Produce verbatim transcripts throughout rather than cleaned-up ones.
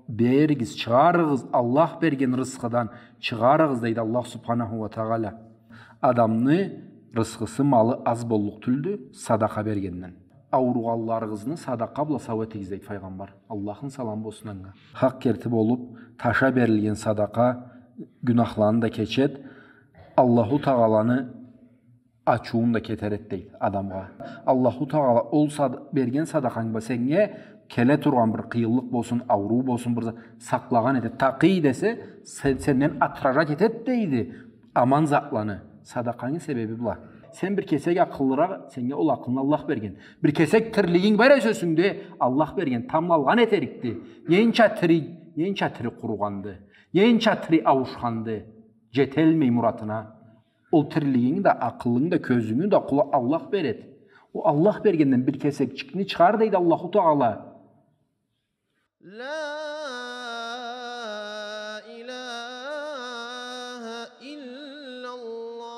Беригиз, чыгъарыгъыз, Аллах берген рысхыдан чыгъарыгъыз, дейди Аллах субханаху уа тагъала. Адамны рысхысы, малы аз боллукъ тюлдю садакъа бергенден. Ауругъанларыгъызны садакъа бла сау этигиз, дейди Файгъамбар. Аллахны саламы болсун анга. Хакъ керти болуп, таша берилген садакъа гюнахланы да кечет, Аллаху Тагъаланы ачыуун да кетерет, дейди, адамгъа. Аллаху Тагъала ол сад-, берген садакъанг бла сеннге келе тургъан бир къыйынлыкъ болсун, ауруу болсун, бир за-, сакълагъан этет. Такъый десе, сен-, сенден отражать этет, дейди, аман затланы. Садакъангы себеби бла. Сен бир кесек акъыллыракъ, сеннге ол акъылны Аллах берген. Бир кесек тирилигинг бар эсе юсюнгде, Аллах берген, тамбла алгъан этерикди. Ненча тири, ненча тири къуругъанды, ненча тири ауушханды, жетелмей муратына. Ол тирилигинги да, акъылынгы да, кёзюнгю да къула-, Аллах берет. Ол Аллах бергенден бир кесекчикни чыгъар, дейди Аллаху Тагъала. لا إله إلا الله.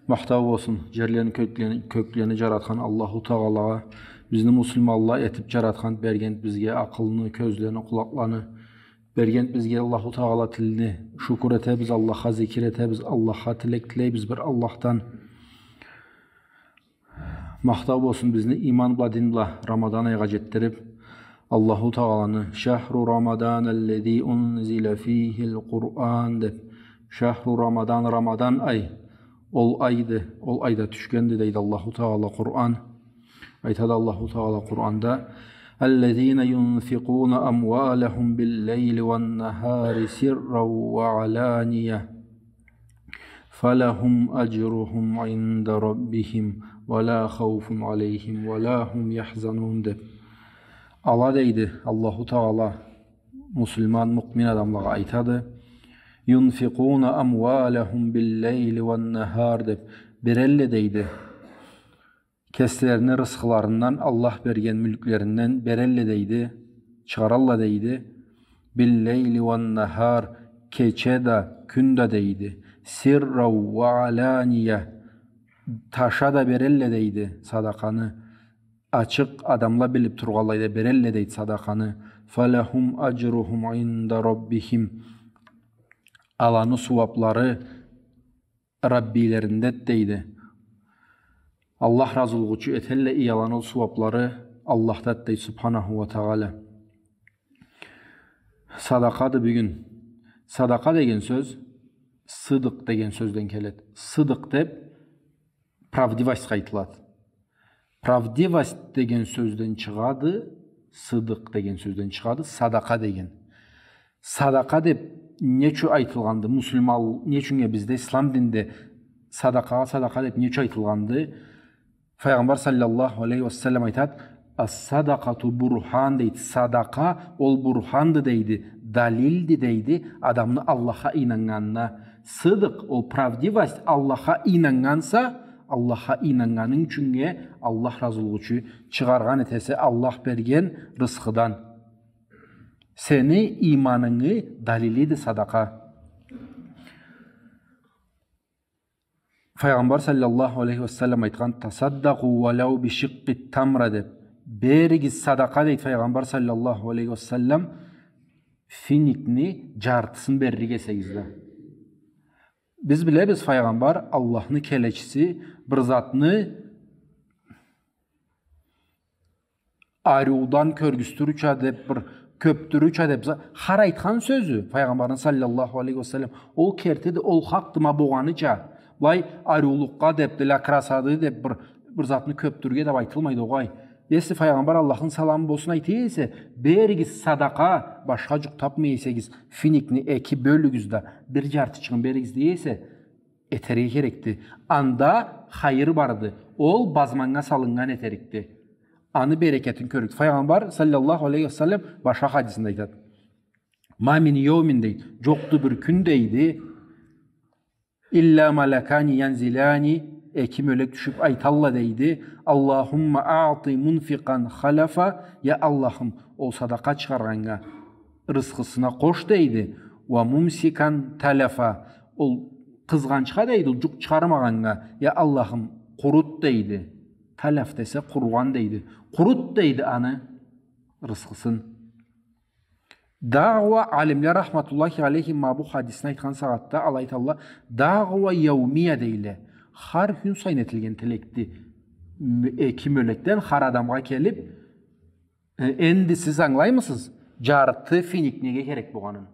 Махтау болсун жерлени, кёклени, кёклени жаратхан Аллаху Тагъалагъа, бизни муслиманла этип жаратхан, берген бизге акъылны, кёзлени, къулакъланы, берген бизге Аллаху Тагъала тилни. Шукур этебиз Аллахха, зикир этебиз Аллахха, тилек тилейбиз бир Аллахдан. Махтау болсун бизни иман бла, дин бла Рамадан айгъа жетдирип, Аллаху Тагъаланы, «شهر رمضان الذي أنزل فيه القرآن» деп. Шахру Рамадан, Рамадан ай, ол айды, ол айда тюшгенди, дейди Аллаху Тагъала Къуран. Айтады Аллаху Тагъала Къуранда: «الذين ينفقون أموالهم بالليل والنهار سرا وعلانية فلهم أجرهم عند ربهم ولا خوف عليهم ولا هم يحزنون», — деп. Ала, дейди Аллаху Тагъала, муслиман, муъмин адамлагъа айтады: «ينفقون أموالهم بالليل والنهار», — деп, берелле, дейди. Кеслерини рысхыларындан, Аллах берген мюлклеринден берелле, дейди, чыгъаралла, дейди. «بالليل والنهار», кече да, кюн да, дейди. «سرا وعلانية», таша да берелле, дейди, садакъаны. Ачыкъ, адамла билип тургъанлай да берелле, дейди, садакъаны. «فلهم أجرهم عند ربهم». Аланы сууаплары Раббилеринде, дейди. Аллах разылыгъы ючюн этелле, и аланы ол сууаплары Аллахда, дейди, Субханаху уа Тагъала. Садакъады бюгюн. Садакъа деген сёз сыдыкъ деген сёзден келеди. Сыдыкъ деп правдивостьха айтылады. Правдивость деген сёзден чыгъады, сыдыкъ деген сёзден чыгъады, садакъа деген. Садакъа деп не ючюн айтылгъанды? Муслиман, не ючюннге бизде, ислам динде садакъагъа садакъа деп не ючюн айтылгъанды? Файгъамбар саллаллаху алейхи ва саллам айтады: «الصدقة برهان», — дейди. Садакъа ол бурханды, дейди, далилди, дейди, адамны Аллахха ийнаннганына. Сыдыкъ ол правдивость, Аллахха ийнаннганса, Аллахха ийнаннганынг ючюннге, Аллах разылыгъы ючюн чыгъаргъан этесе Аллах берген рысхыдан. Сени ийманынгы далилиди садакъа. Файгъамбар саллаллаху алейхи ва саллам айтхан: «تصدقوا ولو بشق تمرة», — деп. Беригиз садакъа, дейди Файгъамбар саллаллаху алейхи ва саллам, финикни жартысын беририк эсегиз да. Биз билебиз, Файгъамбар, Аллахны келечиси, бир затны ариудан кёргюзтюрча деп, бир кёпдюрча деп, за-, хар айтхан сёзю Файгъамбарны саллаллаху алейхи ва саллам, ол кертиди, ол хакъды, ма болгъаныча. Былай ариулукъгъа деп, для красоты деп, бир, бир затны кёпдюрге деп айтылмайды огъай. Если Файгъамбар, Аллахны саламы болсун, айта эсе, беригиз садакъа, башха жукъ тапмай эсегиз, финикни эки бёлюгюз да, бир жартычыгъын беригиз дей эсе, этерге керекди. Анда хайыр барды. Ол базманнга салыннган этерикди. Аны берекетин кёрюрюкдю. Файгъамбар саллаллаху алейхи ва саллам башха хадисинде айтады. «ما من يوم», — дейди. Жокъду бир кюн, дейди. «إلا ملكان ينزلان», эки мёлек тюшюп айталла, дейди. «اللهم أعط منفقا خلفا», я Аллахым, ол садакъа чыгъаргъаннга рысхысына къош, дейди. «وممسكا تلفا», ол къызгъанчха, дейди, ол жукъ чыгъармагъаннга, я Аллахым, Къурут дейди. Таляф десе, къуругъан дейди. Къурут дейди аны рысхысын. Дагъыуа алимле рахматуллахи алейхим ма бу хадисни айтхан сагъатда, ала айталла, дагъыуа яумия дейле. Хар хюн сайын этилген тилекди. М-, эки мёлекден хар адамгъа келип, э, энди сиз ангылаймысыз, джарты финик неге керек болгъанын?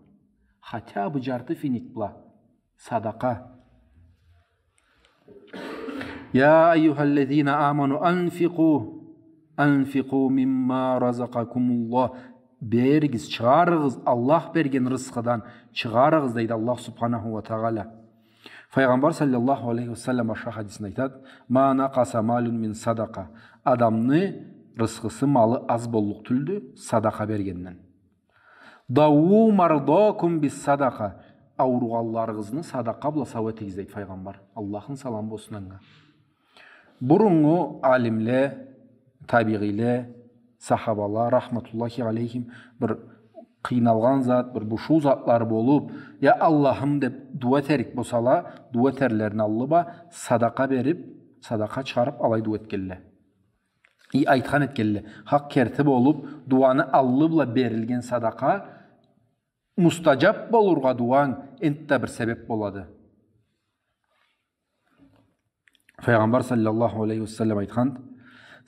Хотя бы джарты финик бла. Садакъа. يا أيها الذين آمنوا أنفقوا أنفقوا مما رزقكم الله. Беригиз, чыгъарыгъыз, Аллах берген рысхыдан чыгъарыгъыз, дейди Аллах субханаху уа тагъала. Файгъамбар саллаллаху алейхи уа саллам башха хадисинде айтады: ما نقص مال من صدقة. Адамны рысхысы, малы аз боллукъ тюлдю садакъа бергенден. داووا مرضاكم بالصدقة. Ауругъанларыгъызны садакъа бла сау этигиз, дейди Файгъамбар. Аллахны саламы болсун анга. Буруннгу алимле, табигъийле, сахабала, рахматуллахи алейхим, бир къыйналгъан зат, бир бушуу затлары болуп, я Аллахым деп дуа этерик болсала, дуа этерлерини аллы бла садакъа берип, садакъа чыгъарып, алай дуа этгенле. И айтхан этгенле, хакъ керти болуп, дуаны аллы бла берилген садакъа, мустаджаб болургъа дуанг энтда бир себеп болады. Файгъамбар саллаллаху алейхи уа саллам айтхан: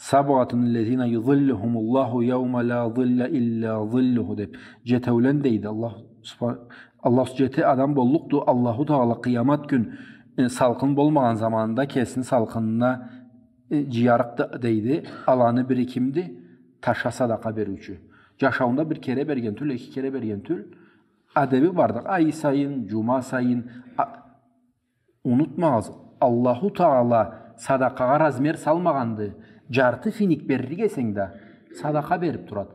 سبعة الذين يظلهم الله يوم لا ظل إلا ظله, деп. Джетеулен, дейди, Аллах субха-, Аллах, джети адам боллукъду, Аллаху Тагъала къыямат кюн, э, салкъын болмагъан заманында кесини салкъынына, э, джыярыкъды, дейди. Аланы бири кимди? Таша садакъа бериучю. Джашауунда бир кере берген тюл, эки кере берген тюл. Адеби барды. Ай сайын, джума сайын, а-, Унутмагъыз, Аллаху Тагъала садакъагъа размер салмагъанды. Джарты финик берлик эсенг да, садакъа берип турады.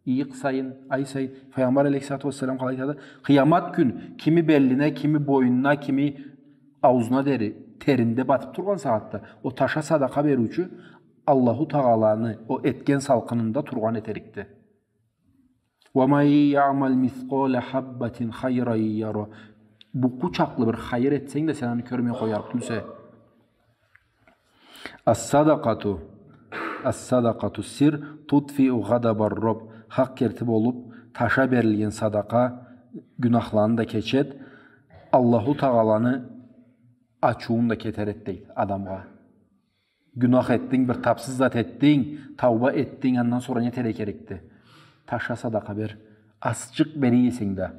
Ыйыкъ сайын, ай сайын. Файгъамбар алейхиссалату уассалам къалай айтады? Къыямат кюн кими белине, кими боюнуна, кими аузуна дери теринде батып тургъан сагъатда, ол таша садакъа бериучю Аллаху Тагъаланы ол этген салкъынында тургъан этерикди. ومن يعمل مثقال حبة خيرا يره. Букъу чакълы бир хайыр этсенг да, сен аны кёрмей къоярыкъ тюлсе. الصدقة، الصدقة سر تطفئ غضب الرب. Хакъ керти болуп, таша берилген садакъа гюнахланы да кечет, Аллаху Тагъаланы ачыуун да кетерет, дейди, адамгъа. Гюнах этдинг, бир тапсыз зат этдинг, тауба этдинг, андан сора не этерге керекди? Таша садакъа бер. Азчыкъ бере эсенг да.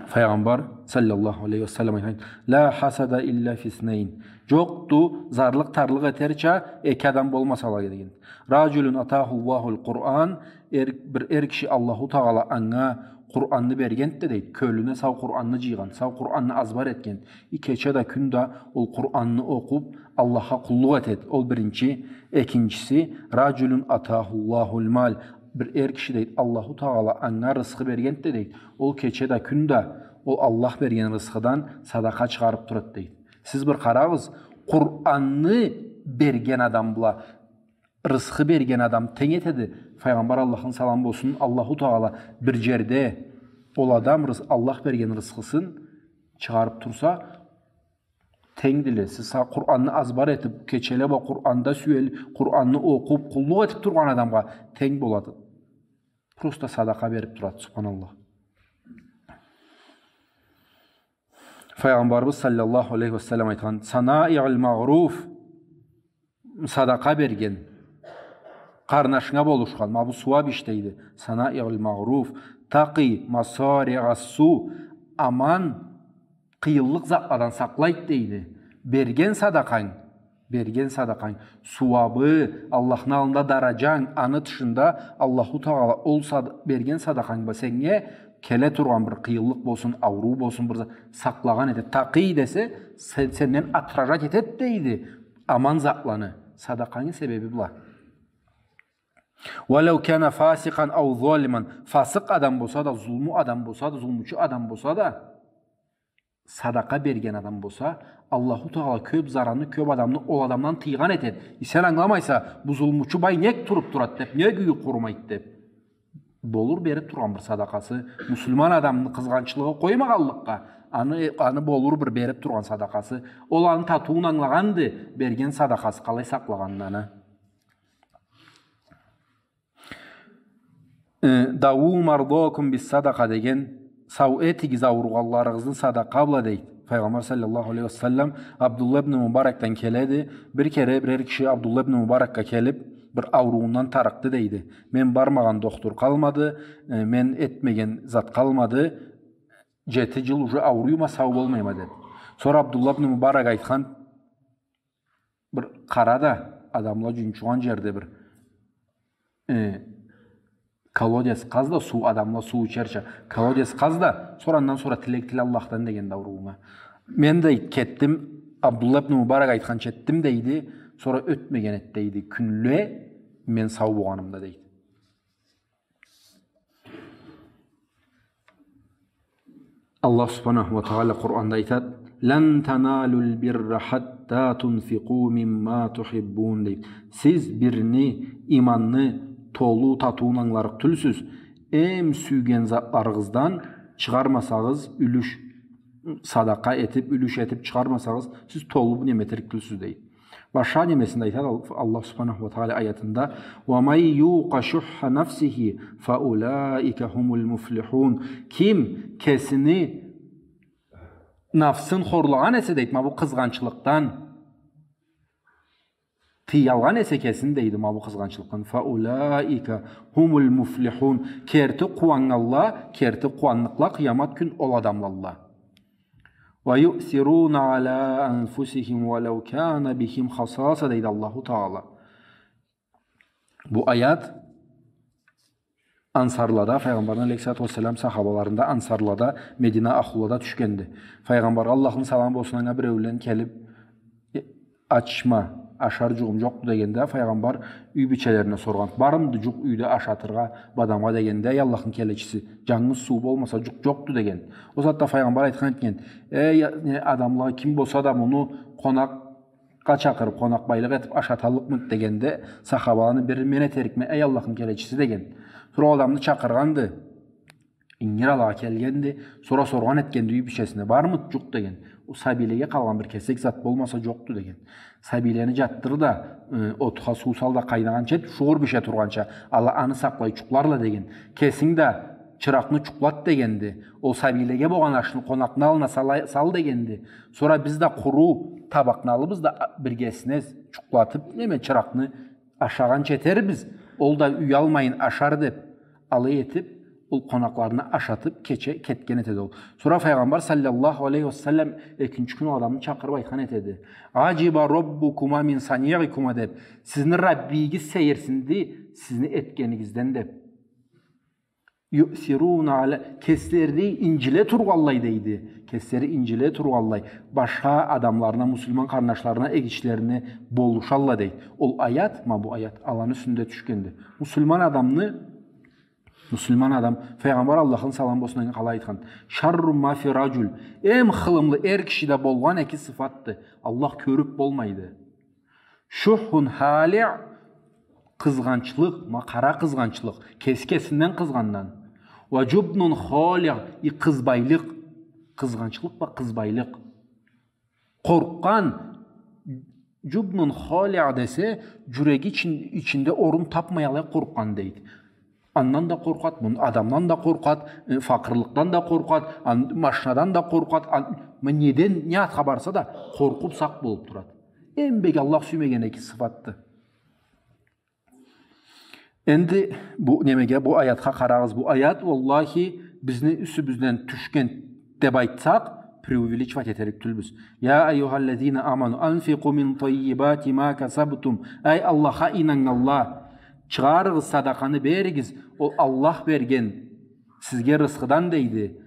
Файгъамбар саллаллаху алейхи ва саллам айтхан: لا حسد إلا في اثنين. Джокъду зарлыкъ, тарлыкъ этерча эки адам болмасала деген. رجل آتاه الله القرآن, эр, бир эр киши Аллаху Тагъала анга Къуранны бергенди, дейди. Кёлюне сау Къуранны джыйгъан, сау Къуранны азбар этген. И кече да, кюн да ол Къуранны окъуп, Аллахха къуллукъ этед. Ол биринчи. Экинчиси, رجل آتاه الله المال. Бир эр киши, дейди, Аллаху Тагъала анга рысхы бергенди, дейди. Ол кече да, кюн да ол Аллах берген рысхыдан садакъа чыгъарып турад, дейди. Сиз бир къарагъыз, Къуранны берген адам бла рысхы берген адам тенг этеди. Файгъамбар, Аллахны саламы болсун, Аллаху Тагъала бир джерде ол адам рыс-, Аллах берген рысхысын чыгъарып турса, тенгдиле. Сиз са-, Къуранны азбар этип, кечеле бла Къуранда сюел-, Къуранны окъуп, къуллукъ этип тургъан адамгъа тенг болады. Просто садакъа берип турады, субханаллах. Файгъамбарыбыз саллаллаху алейхи ва саллам айтхан: صنائع المعروف, садакъа берген, къарнашынга болушхан, ма бу сууап иш, дейди. صنائع المعروف تقي مصارع السوء. Аман къыйынлыкъ затладан сакълайд, дейди. Берген садакъанг, берген садакъанг, сууабы, Аллахны аллында дараджанг, аны тышында Аллаху Тагъала ол сад-, берген садакъанг бла сеннге келе тургъан бир къыйынлыкъ болсун, ауруу болсун, бир за-, сакълагъан этед. Такъый десе, сен-, сенден отражать этед, дейди, аман затланы. Садакъангы себеби бла. ولو كان فاسقا أو ظالما. Фасыкъ адам болса да, зулму адам болса да, зулмучу адам болса да, садакъа берген адам болса, Аллаху Тагъала кёп заранны, кёп адамны ол адамдан тыйгъан этед. И сен ангыламайса, бу зулмучу бай нек туруп турад деп, нек юйю къурумайд деп. Болур берип тургъан бир садакъасы, муслиман адамны къызгъанчлыгъы къоймагъанлыкъгъа, аны, аны болур бир берип тургъан садакъасы, ол аны татыуун ангылагъанды, берген садакъасы къалай сакълагъанын аны. Э, «Даву мардакум бис садакъа» деген, «Сау этигиз ауругъанларыгъызны садакъа бла», дейди. Файгъамбар саллаллаху алейхи ва саллам Абдулла ибн Мубаракдан келеди. Бир кере бирер киши Абдулла ибн Мубаракга келип, бир ауруундан тарыкъды, дейди. «Мен бармагъан дохтур къалмады, э, мен этмеген зат къалмады. Жети жыл уже ауруйма, сау болмайма», — деди. Сора Абдулла ибн Мубарак айтхан, бир къара да, адамла жунчугъан жерде бир, э, колодец къаз да, суу, адамла суу ичерча, колодец къаз да, сора андан сора тилек тиле Аллахдан, дегенди, аурууунга. Мен, дейди, кетдим, Абдулла ибн Мубарак айтханча этдим, дейди, сора ётмеген эди, дейди, кюнле мен сау болгъанымда, дейди. Аллах субханаху ва тагъала Къуранда айтады: «Лан таналул бирра хатта тунфикъу мимма тухиббун», — дейди. Сиз бирни, иманны толу татыуун ангыларыкъ тюлсюз, эм сюйген затларыгъыздан чыгъармасагъыз юлюш, садакъа этип, юлюш этип чыгъармасагъыз, сиз толу неме этерик тюлсюз, дейди. Башха немесинде айтады Ал-, Аллах субханаху ва тагъала аятында: «Ва ман юкъа шухха нафсихи фа улаика хумул муфлихун». Ким кесини нафсын хорлагъан эсе, дейди, ма бу къызгъанчлыкъдан тыялгъан эсе кесин, дейди, ма бу къызгъанчлыкъдан, фа улаика хумул муфлихун. Керти къууаннганла, керти къууанныкъла къыямат кюн ол адамлалла. «Ва юъсируна аля анфусихим ва лау кана бихим хасаса», — дейди Аллаху Тагъала. Бу аят ансарлада, Файгъамбарны алейхиссалату вассалам сахабаларында, ансарлада, Медина ахлулада тюшгенди. Файгъамбаргъа, Аллахны саламы болсун анга, биреулен келип, э, «Ачма, ашар жугъум жокъду», — дегенде, Файгъамбар юй бийчелерине соргъан: «Бармыды жукъ юйде ашатыргъа бу адамгъа?» — дегенде: «Эй Аллахны келечиси, жангыз суу болмаса жукъ жокъду», — деген. Ол сагъатда Файгъамбар айтхан этген: «Эй, э, адамла, ким болса да муну къонакъгъа чакъырып, къонакъбайлыкъ этип ашаталлыкъмыды?» — дегенде, сахабаланы бири: «Мен этерикме, эй Аллахны келечиси», — деген. Сора ол адамны чакъыргъанды. Ингир алагъа келгенди, сора соргъан этгенди юй бийчесине: «Бармыды жукъ?» — деген. «Ол сабийлеге къалгъан бир кесек зат болмаса жокъду», — деген. «Сабийлени жатдыр да, э, отха суу сал да, къайнагъанча эт, шугъур бише тургъанча, ала аны сакълай жукъларла», — деген. «Кесинг да чыракъны жукълат», — дегенди. «Ол сабийлеге болгъан ашны къонакъны аллына сала-, сал», — дегенди. «Сора биз да къуру табакъны алырбыз да, а, биргесине жукълатып, неме, чыракъны ашагъанча этербиз, ол да уялмайын ашар», — деп, алай этип, ол къонакъларына ашатып, кече кетген этеди ол. Сора Файгъамбар саллаллаху алейхи ва саллам экинчи кюн ол адамны чакъырып айтхан этеди: «Ажиба Роббукума мин саниикума», — деп, «Сизни Раббигиз сейирсинди сизни этгенигизден», — деп. «Юъсируна аля», кеслери инжиле тургъанлай, дейди. Кеслери инжиле тургъанлай, башха адамларына, муслиман къарындашларына, эгичлерине болушалла, дейди. Ол аят, ма бу аят, аланы юсюнде тюшгенди. Муслиман адамны, муслиман адам, Файгъамбар, Аллахны саламы болсун анга, къалай айтхан: «Шарру ма фи раджул», эм хылымлы эр кишиде болгъан эки сыфатды. Аллах кёрюп болмайды. «Шуххун халиъ», къызгъанчлыкъ, ма къара къызгъанчлыкъ, кеси кесинден къызгъаннган. «Ва джубнун халиъ», и къызбайлыкъ, къызгъанчлыкъ бла къызбайлыкъ. Къоркъгъан, джубнун халиъ десе, джюреги ичин-, ичинде орун тапмай алай къоркъгъан дейди. Андан да къоркъат, мун-, адамдан да къоркъат, э, факъырлыкъдан да къоркъат, ан-, машинадан да къоркъат, ан-, ма неден, не атха барса да къоркъуп сакъ болуп турат. Эм бек Аллах сюймеген эки сыфатды. Энди бу немеге, бу аятха къарагъыз. Бу аят, уаллахи, бизни юсюбюзден тюшген деп айтсакъ, преувеличивать этерик тюлбюз. «Я айюхаллазина аману, анфикъу мин таййибати ма касабтум». Эй Аллахха ийнаннганла, чыгъарыгъыз садакъаны, беригиз, ол Аллах берген сизге рысхыдан, дейди.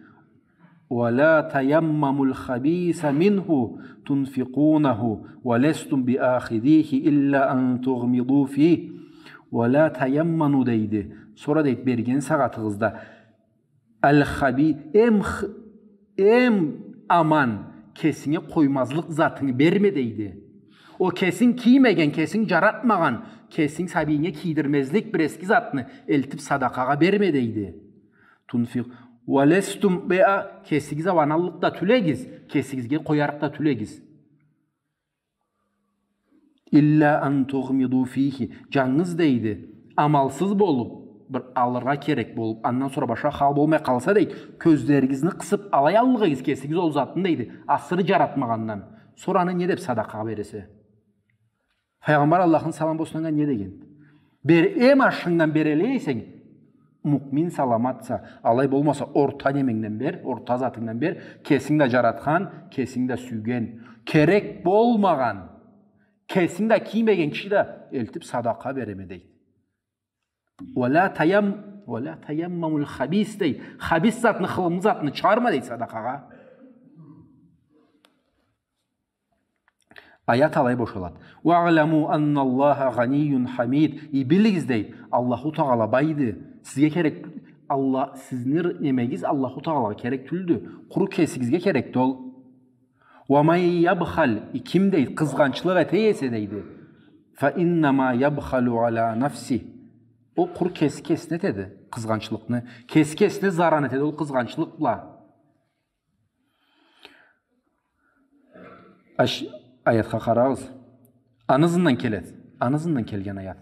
«Ва ла таяммамул хабиса минху тунфикъунаху ва ластум би ахизихи илла ан тугъмиду фих». «Ва ла таямману», дейди. Сора, дейди, берген сагъатыгъызда «Аль-хаби-», эм х-, эм аман, кесинге къоймазлыкъ затынгы берме, дейди. Ол кесинг киймеген, кесинг джаратмагъан, кесинг сабийинге кийдирмезлик бир эски затны элтип садакъагъа берме, дейди. Тунфикъ. Уа ластум, беа, кесигиз ауанлыкъ да тюлегиз, кесигизге къоярыкъ да тюлегиз. Илля ан тугъмиду фихи. Джангыз, дейди, амалсыз болуп, бир алыргъа керек болуп, андан сора башха хал болмай къалса, дейди, кёзлеригизни къысып алай аллыкъ эгиз кесигиз ол затны, дейди, асыры джаратмагъандан. Сора аны не деп садакъагъа бересе? Файгъамбар, Аллахны саламы болсун анга, не деген? Бер, эм ашхынгдан берелле эсенг, муъмин саламатса, алай болмаса, орта неменгден бер, орта затынгдан бер, кесинг да джаратхан, кесинг да сюйген, керек болмагъан, кесинг да киймеген киши да элтип садакъа береме, дейди. Уа ля таям-, уа ля таяммамуль хабис, дейди. Хабис затны, хылымлы затны чыгъарма, дейди, садакъагъа. Аят алай бошалады. Уаъламу анналлаха гъанийюн хамид. И билигиз, дейди, Аллаху Тагъала байды. Сизге керек, Алла-, сизни р-, немегиз Аллаху Тагъалагъа керек тюлдю. Къуру кесигизге керекди ол. Уа ман ябхал, и ким, дейди, къызгъанчлыкъ эте эсе, дейди, фа иннама ябхалу аля нафсих. Ол къуру кеси кесине этеди къызгъанчлыкъны. Кеси кесине заран этеди ол къызгъанчлыкъ бла. Аш-, аятха къарагъыз. Аны ызындан келеди. Аны ызындан келген аят.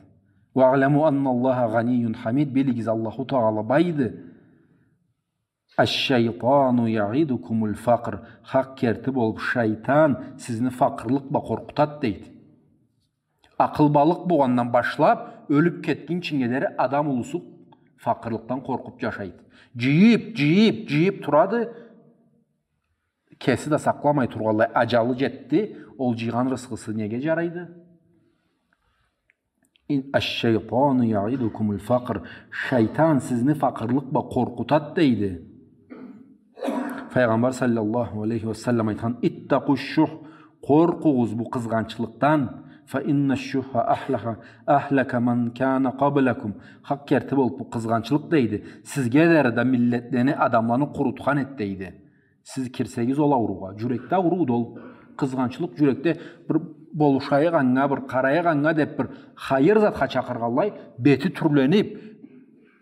Уаъламу анналлаха гъанийюн хамид. Билигиз, Аллаху Тагъала байды. Аш-шайтану яъидукумуль факър. Хакъ керти болуп, шайтан сизни факъырлыкъ бла къоркъутады, дейди. Акъылбалыкъ болгъандан башлап, ёлюп кетгинчинге дери адам улусу факъырлыкъдан къоркъуп джашайды. Джыйып, джыйып, джыйып турады. Кеси да сакъламай тургъанлай, аджалы джетди, ол джыйгъан рысхысы неге джарайды? Ин-, аш-шайтану яъидукумуль факър. Шайтан сизни факъырлыкъ бла къоркъутады, дейди. Файгъамбар саллаллаху алейхи ва саллам айтхан: «Иттакъу шух, къоркъугъуз бу къызгъанчлыкъдан. Фа инна шухха ахлаха, ахлака ман кана къаблакум». Хакъ керти болуп, бу къызгъанчлыкъ, дейди, сизге дери да миллетлени, адамланы къурутхан эди, дейди. Сиз кирсегиз ол ауруугъа. Джюрекде аурууду ол. Къызгъанчлыкъ джюрекде, бир болушайыкъ анга, бир къарайыкъ анга деп, бир хайыр затха чакъыргъанлай, бети тюрленип,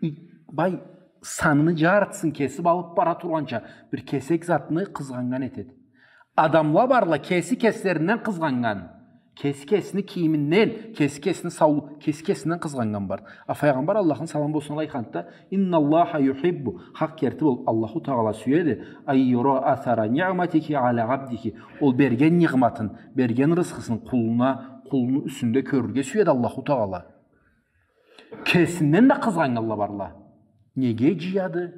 и-, бай, саныны джартысын кесип алып бара тургъанча, бир кесек затны къызгъаннган этеди. Адамла барла кеси кеслеринден къызгъаннган. Кеси кесини кийиминден, кеси кесини сау-, кеси кесинден къызгъаннган бар. А Файгъамбар, Аллахны саламы болсун, алай айтханды да: «Инналлаха юхиббу», хакъ керти болуп, Аллаху Тагъала сюеди, «ан юра асара ниъматихи аля абдихи», ол берген ниъматын, берген рысхысын къулуна, къулуну юсюнде кёрюрге сюеди Аллаху Тагъала. Кесинден да къызгъаннганла барла. Неге джыяды?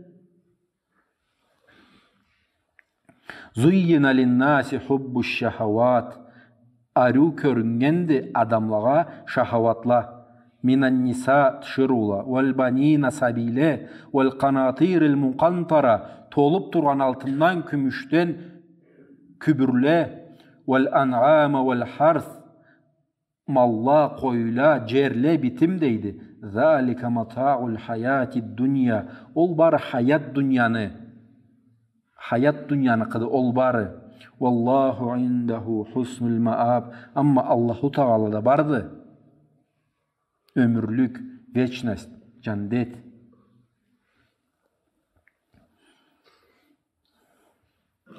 «Зуййина линнаси хуббу шахават». Ариу кёрюннгенди адамлагъа шахаватла. «Минан ниса», тиширыула, «валь банина», сабийле, «валь къанатириль мукъантара», толуп тургъан алтындан, кюмюшден кюбюрле, «валь анъама валь харс», малла, къойла, джерле, битим, дейди. «Залика матаъуль хаятид дунья». Ол бары хаят дуньяны, хаят дуньяныкъыды ол бары. «Уаллаху индаху хуснул мааб». Амма Аллаху Тагъалада барды ёмюрлюк, вечность, джандет.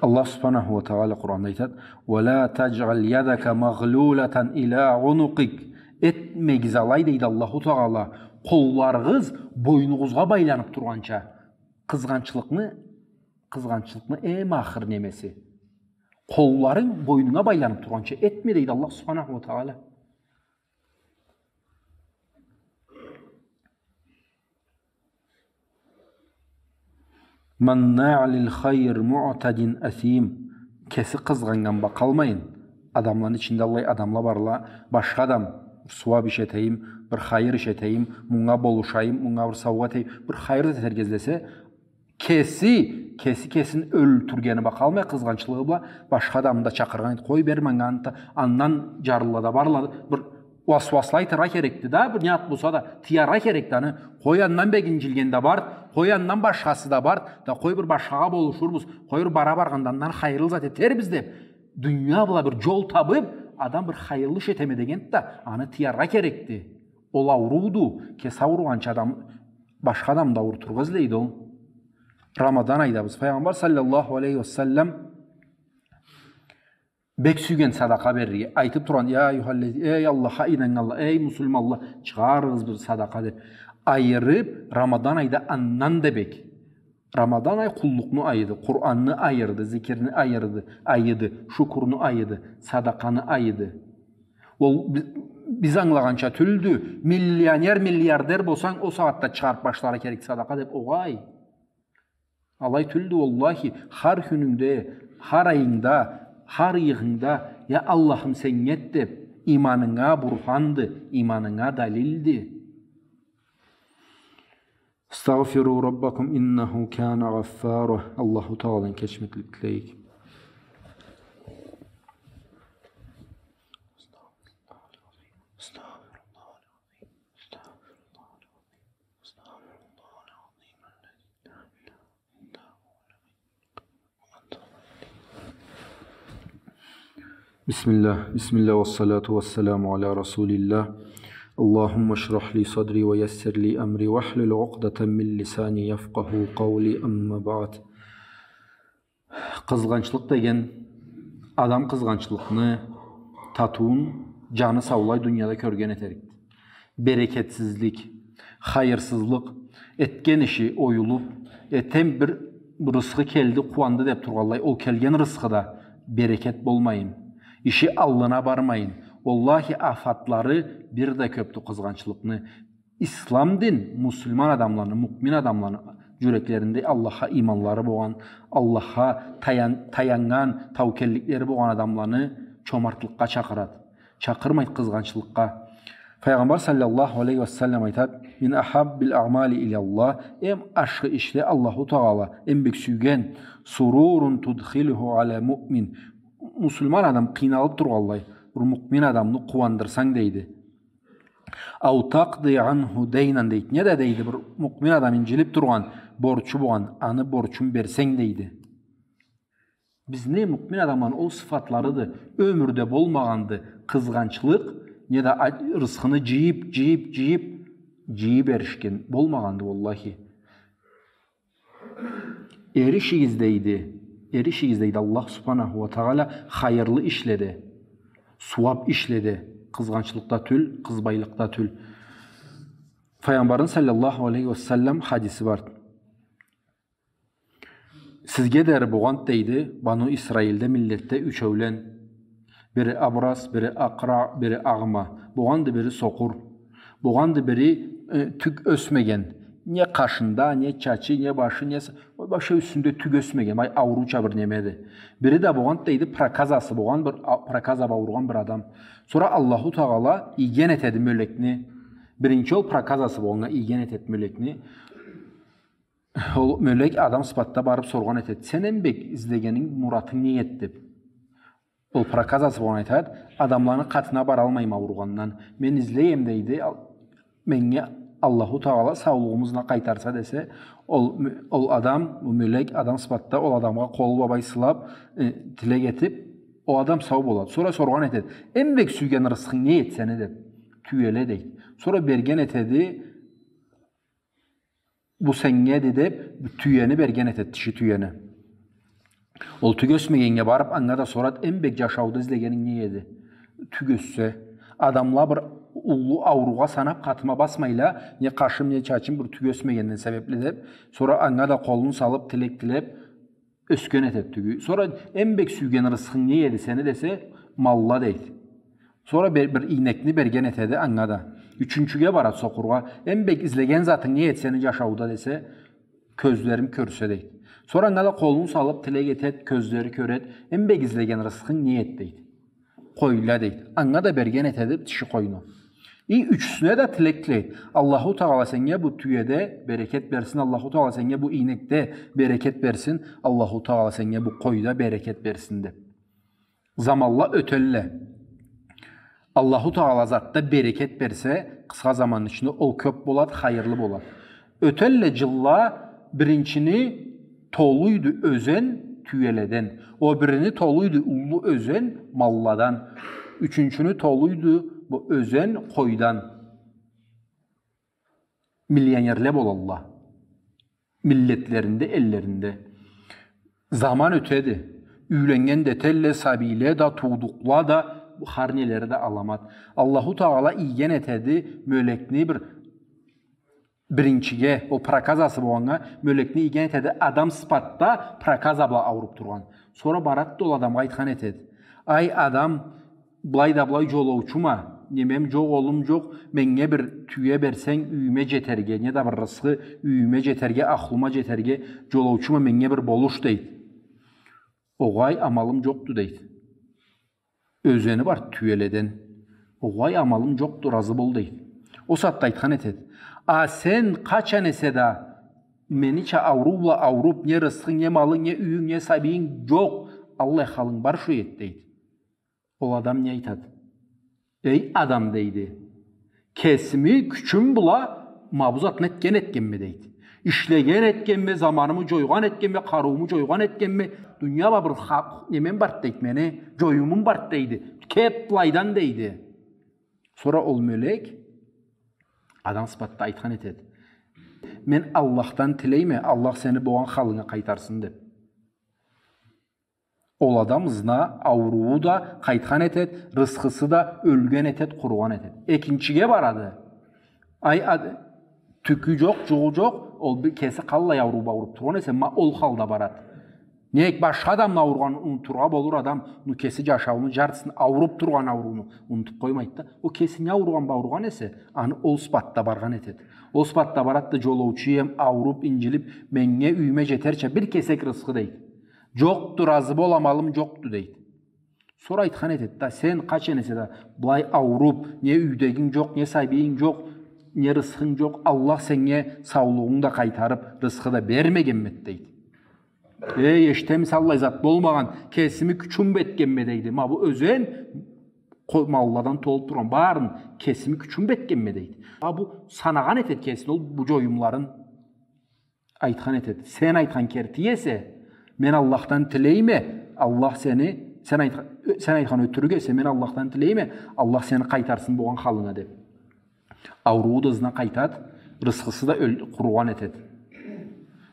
Аллах субханаху ва тагъала Къуранда айтады: «Ва ля таджъал ядака маглулатан иля унукъик». Этмегиз алай, дейди Аллаху Тагъала, къолларыгъыз бойнугъузгъа байланып тургъанча. Къызгъанчлыкъны, къызгъанчлыкъны эм ахыр немеси. Къолларынг бойнунга байланып тургъанча этме, дейди Аллах субханаху ва тагъала. «Маннаъ лиль хайр муътадин асим». Кеси къызгъаннган бла къалмайын. Адамланы ичинде аллай адамла барла, башха адам, бир сууап иш этейим, бир хайыр иш этейим, мунга болушайым, мунга бир саугъа этейим, бир хайыр зат этерге излесе, кеси, кеси кесин ёлтюргени бла къалмай, къызгъанчлыгъы бла, башха адамны да чакъыргъан эди, къой, бер манга аны да, андан джарлыла да барла, бир уасуасла айтыргъа керекди да, бир не зат болса да, тыяргъа керекди аны. Къой, андан бек инджилген да бар, къой, андан башхасы да бар, да къой, бир башхагъа болушурбуз, къой, бир бара баргъанда андан хайырлы зат этербиз деп, дуния бла бир джол табып, Адам бир хайырлы иш этеме дегенди да, аны тыяргъа керекди. Ол аурууду, кеси ауругъанча адам, башха адамны да аурутургъа излейди ол. Рамадан айда биз Файгъамбар саллаллаху алейхи ва саллам бек сюйген садакъа берирге, айтып тургъан: «Я айюхаллази-, эй Аллахха ийнаннганла, эй муслиманла, чыгъарыгъыз бир садакъа», — деп. Айырып, Рамадан айда андан да бек. Рамадан ай къуллукъну айыды, Къуранны айырды, зикирни айырды, айыды, шукурну айыды, садакъаны айыды. Ол би-, биз ангылагъанча тюлдю, миллионер, миллиардер болсанг, ол сагъатда чыгъарып башларгъа керек садакъа деп, огъай. Алай тюлдю, уаллахи, хар кюнюнгде, хар айынгда, хар ыйыгъынгда, я Аллахым, сеннге эт деп, иманынга бурханды, иманынга далилди. استغفروا ربكم إنه كان غفارا. Аллаху Тагъаладан кечмеклик тилейик. بسم الله، بسم الله والصلاة والسلام على رسول الله. اللهم اشرح لي صدري ويسر لي أمري واحلل عقدة من لساني يفقهوا قولي، أما بعد. Къызгъанчлыкъ деген, адам къызгъанчлыкъны татыуун джаны саулай дунияда кёрген этерикди. Берекетсизлик, хайырсызлыкъ, этген иши оюлуп, этген бир рысхы келди, къууанды деп тургъанлай, ол келген рысхыда берекет болмайын, иши аллына бармайын. Уаллахи, афатлары бир да кёпдю къызгъанчлыкъны. Ислам дин муслиман адамланы, муъмин адамланы джюреклеринде Аллахха иманлары болгъан, Аллахха таян-, таяннган, таукелликлери болгъан адамланы чомартлыкъгъа чакъырады. Чакъырмайды къызгъанчлыкъгъа. Файгъамбар саллаллаху алейхи ва саллам айтады: «من أحب الأعمال إلى الله», эм ашхы ишле Аллаху Тагъала эм бек сюйген, «سرور تدخله على مؤمن». Муслиман адам къыйналып тургъанлай, бир муъмин адамны къууандырсанг, дейди. «أو تقضي عنه دينا», дейди. Не да, дейди, бир муъмин адам инджилип тургъан, борчу болгъан, аны борчун берсенг, дейди. Бизни муъмин адамланы ол сыфатларыды. Ёмюрде болмагъанды къызгъанчлыкъ, не да а-, рысхыны джыйып, джыйып, джыйып, джыйып эришген болмагъанды, уаллахи. Эришигиз, дейди. Эришигиз, дейди Аллах субханаху ва тагъала, хайырлы ишледе, сууап ишледе, къызгъанчлыкъда тюл, къызбайлыкъда тюл. Файгъамбарны саллаллаху алейхи ва саллам хадиси бар. Сизге дери болгъанды, дейди, Бану Исраилде, миллетде ючеулен. Бири абрас, бири акъра, бири агъма. Болгъанды бири сокъур. Болгъанды бири, э, тюк ёсмеген. Не къашында, не чачы, не башы, не с-, вообще юсюнде тюк ёсмеген. Бай, аурууча бир немеди. Бири да болгъанды, дейди, проказасы болгъан бир, а, проказа бла ауругъан бир адам. Сора Аллаху Тагъала ийген этеди мёлекни. Биринчи ол проказасы болгъаннга ийген этеди мёлекни. Ол мёлек адам сыфатда барып соргъан этеди: «Сен эм бек излегенинг, муратынг не эди?» — деп. Ол проказасы болгъан айтады: «Адамланы къатына баралмайма ауругъандан. Мен излейме, дейди, ал-, меннге Аллаху Тагъала саулугъуму ызына къайтарса», — десе, ол мё-, ол адам, ол мёлек адам сыфатда ол адамгъа къолу бла бай сылап, э, тилек этип, ол адам сау болады. Сора соргъан этеди: «Эм бек сюйген рысхынг не эди сени?» — деп. «Тюеле», — дейди. Сора берген этеди, «Бу сеннге эди», — деп, тюени берген этеди, тиши тюени. Ол тюк ёсмегеннге барып, анга да сорады: «Эм бек джашауда излегенинг не эди?» «Тюк ёссе». Адамла бир уллу ауруугъа санап, къатыма басмайла, не къашым, не чачым, бир тюк ёсмегенден себепли деп. Сора анга да къолун салып, тилек тилеп, ёсген этеди тюгю. Сора: «Эм бек сюйген рысхынг не эди сени?» — десе, «Малла», — дейди. Сора бир, бир ийнекни берген этеди анга да. Ючюнчюге барады сокъургъа. «Эм бек излеген затынг не эди сени джашауда?» — десе, «Кёзлерим кёрсе», — дейди. Сора анга да къолун салып, тилек этеди, кёзлери кёреди. «Эм бек излеген рысхынг не эди?» — дейди. «Къойла», — дейди. Анга да берген этеди тиши къойну. И ючюсюне да тилек тилейди. «Аллаху Тагъала сеннге бу тюеде берекет берсин, Аллаху Тагъала сеннге бу ийнекде берекет берсин, Аллаху Тагъала сеннге бу къойда берекет берсин», — деп. Заманла ётелле. Аллаху Тагъала затда берекет берсе, къысха заманны ичинде ол кёп болады, хайырлы болады. Ётелле джылла, биринчини толуйду ёзен тюеледен, о бирини толуйду уллу ёзен малладан. Ючюнчюню толуйду бу ёзен къойдан. Миллионерле болалла. Миллетлеринде, эллеринде. Заман ётеди. Юйленнген да этелле, сабийле да, туудукъла да, бу хар нелери да аламат. Аллаху Тагъала ийген этеди мёлекни бир биринчиге, ол проказасы болгъаннга, мёлекни ийген этеди, адам сыпатда проказа бла ауруп тургъан. Сора барад да ол адамгъа айтхан этеди: «Ай, адам, былай да былай жолоучума, немем жокъ, олум жокъ, меннге бир тюе берсенг, юйюме жетерге, не да бир рысхы, юйюме жетерге, ахлума жетерге, жолоучума, меннге бир болуш», — дейди. «Огъай, амалым жокъду», — дейди. Ёзени бар тюеледен. «Огъай, амалым жокъду, ыразы бол», — дейди. Ол сагъатда айтхан этеди: «А сен къачан эсе да менича ауруу бла ауруп, не рысхынг, не малынг, не юйюнг, не сабийинг жокъ, аллай халынг бар шо эди», — дейди. Ол адам не айтады? «Эй адам, — дейди, — кесими кючюм бла ма бу затны этген этгенме, — дейди. — Ишлеген этгенме, заманымы жойгъан этгенме, къарыууму жойгъан этгенме, дуния бла бир хакъ немем барды, — дейди, — мени жоюмум барды, — дейди. — Кет былайдан», — дейди. Сора ол мёлек адам сыпатда айтхан этеди: «Мен Аллахдан тилейме, Аллах сени болгъан халынга къайтарсын», — деп. Ол адам ызына ауруу да къайтхан этед, рысхысы да ёлген этед, къуругъан этед. Экинчиге барады. Ай, ад-, тюкю жокъ, жугъу жокъ, ол бир кеси къаллай ауруу бла ауруп тургъан эсе, ма ол халда барад. Нек башха адамны ауругъанын унутургъа болур адам, ну кеси жашауну жартысын ауруп тургъан аурууну унутуп къоймайд да. Ол кеси не ауругъан бла ауругъан эсе, аны ол сыпатда баргъан этед. Ол сыпатда барад да, жолоучу эм, ауруп, инжилип, меннге юйюме жетерча бир кесек рысхы дейд. Жокъду, ыразы бол, амалым жокъду, дейди. Сора айтхан этеди да, сен къачан эсе да былай ауруп, не юйдегинг жокъ, не сабийинг жокъ, не рысхынг жокъ, Аллах сеннге саулугъунгу да къайтарып, рысхы да бермегенмед, дейди. Эй, эшитемисе, аллай зат болмагъан, кесими кючюм бла этгенме, дейди. Ма бу ёзен къо-, малладан толуп тургъан барын кесими кючюм бла этгенме, дейди. Ма бу санагъан этеди кесин ол бу жоюмларын. Айтхан этеди. Сен айтхан керти эсе, мен Аллахдан тилейме, Аллах сени, сен айтха-, сен айтхан ётюрюк эсе, мен Аллахдан тилейме, Аллах сени къайтарсын болгъан халынга, деп. Ауруу да ызына къайтад, рысхысы да ёл-, къуругъан этед.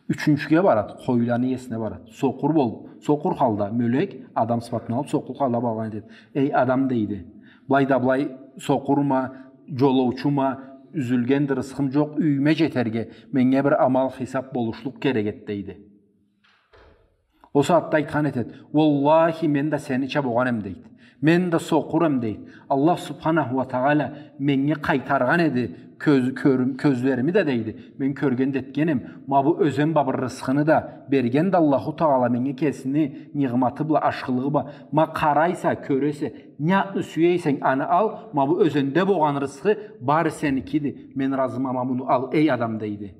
Ючюнчюге барад, къойланы иесине барад. Сокъур бол-, сокъур халда мёлек адам сыпатын алып, сокъур халда баргъан этед. Эй адам, дейди. Былай да былай сокъурма, жолоучума, юзюлгенди, рысхым жокъ, юйюме жетерге, меннге бир амал, хисап болушлукъ керек эд, дейди. Ол сагъатда айтхан этед, уаллахи, мен да сенича болгъан эм, дейди. Мен да сокъур эм, дейди. Аллах субханаху уа тагъала меннге къайтаргъан эди кёз-, кёрюм-, кёзлерими да, дейди. Мен кёрген да этген эм. Ма бу ёзен бла бир рысхыны да берген да Аллаху тагъала меннге кесини нигъматы бла, ашхылыгъы бла. Ма къарайса, кёресе, не затны сюе эсенг, аны ал, ма бу ёзенде болгъан рысхы бары сеникиди. Мен ыразыма, ма муну ал, эй адам, дейди.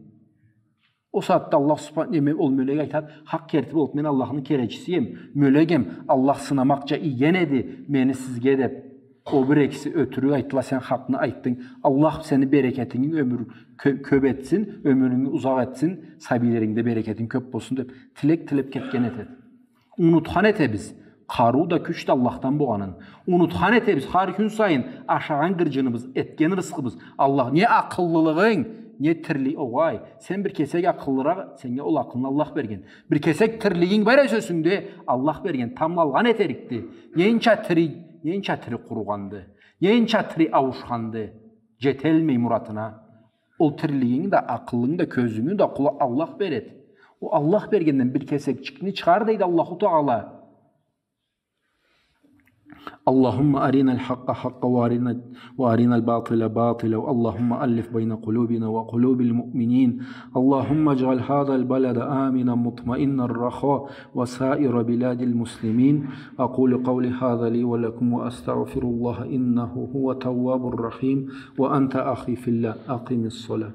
Ол сагъатда Аллах субхан-, неме, ол мёлек айтад, хакъ керти болуп, мен Аллахны келечиси эм, мёлек эм, Аллах сынамакъча ийген эди мени сизге, деп. Ол бир экиси ётюрюк айтдыла, сен хакъны айтдынг. Аллах сени берекетинги ёмюр кё-, кёп этсин, ёмюрюнгю узакъ этсин, сабийлерингде берекетинг кёп болсун, деп, тилек тилеп кетген этед. Унутхан этебиз. Къарыу да, кюч да Аллахдан болгъанын. Унутхан этебиз, хар кюн сайын ашагъан гыржыныбыз, этген рысхыбыз. Аллах, не акъыллылыгъынг, не тирли-, огъай, сен бир кесек акъыллыракъ, сеннге ол акъылны Аллах берген. Бир кесек тирлигинг бар эсе юсюнгде, Аллах берген, тамбла алгъан этерикди. Ненча тири, ненча тири къуругъанды, ненча тири ауушханды, жетелмей муратына. Ол тирлигинги да, акъылынгы да, кёзюнгю да къулу Аллах беред. Ол Аллах бергенден бир кесекчикни чыгъар, дейди Аллаху Тагъала. اللهم أرنا الحق حقا وأرنا، وأرنا الباطل باطلا. اللهم ألف بين قلوبنا وقلوب المؤمنين. اللهم اجعل هذا البلد آمنا مطمئنا رخاء وسائر بلاد المسلمين. أقول قولي هذا لي ولكم وأستغفر الله إنه هو التواب الرحيم. وأنت أخي في الله أقم الصلاة.